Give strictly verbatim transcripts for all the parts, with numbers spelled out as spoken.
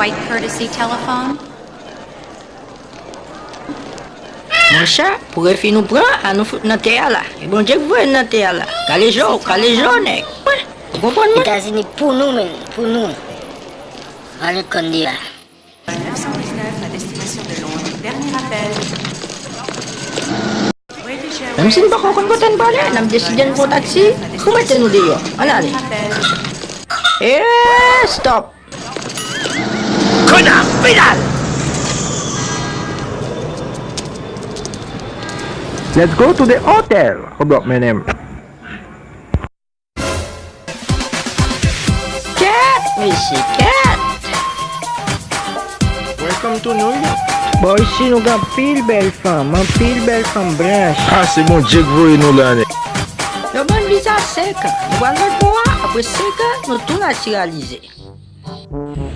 White courtesy telephone. Monchè, pou refi nou pran, an nou fout nan tè a la. E Bondye k voye n nan tè a la. Kale je w, kale je w, nèg. Ou konprann mwen? Etazini pou nou menm, pou nou. An nou konn deja. Neuf cent dix-neuf à destination de Londres. Dernier appel. Menm si n poko konn kote n prale, n ap deside n pran taksi pou mete nou deyò. Ann ale. Eee, stop! Kounye a, final! Let's go to the hotel. Hold up, man. Kèt, mesye, kèt! Welcome to New York. Bò isi nou gen anpil bèl fanm, anpil bèl fanm blanch. Ah, se Bondye k voye nou la, nèg. Yo ban n viza senk an. Nou pral lòt bò a, apre senk an, nou tou natiralize.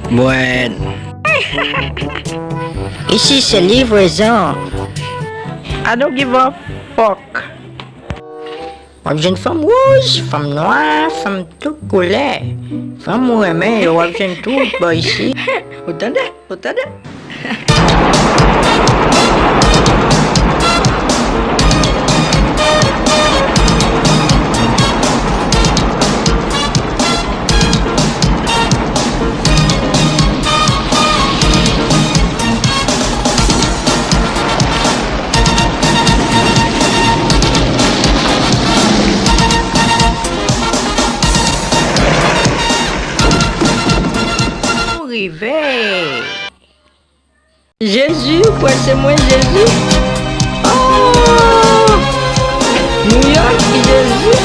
Bwè. Isi se livrezon. I don't give a fuck. W ap jwenn fanm wouj, fanm nwa, fanm tout koulè. Fanm ou renmen yo, w ap jwenn tout bò isi. Ou tande? Ou tande? Nou rive. Jezi, ou kwè se mwen, Jezi? Oh! New York, Jezi!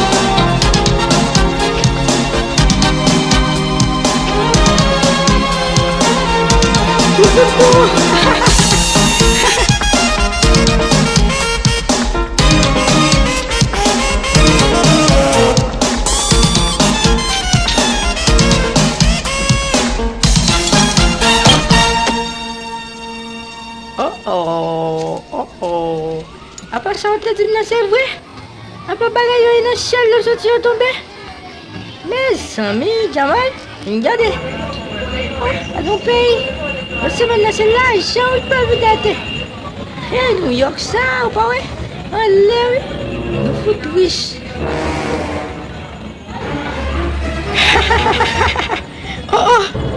Li fout bon! Oh oh, oh oh. Apa sa w te di m nan se vre? Apa bagay yo ye nan syèl yo soti yo tonbe? Mezanmi, Jamal, vin gade. Oh, gade yon peyi. Yon semèn nan se lajan wi k pral vide atè. Hey, New York sa, ou pa wè? Anlè wi. Nou fout rich. Oh oh.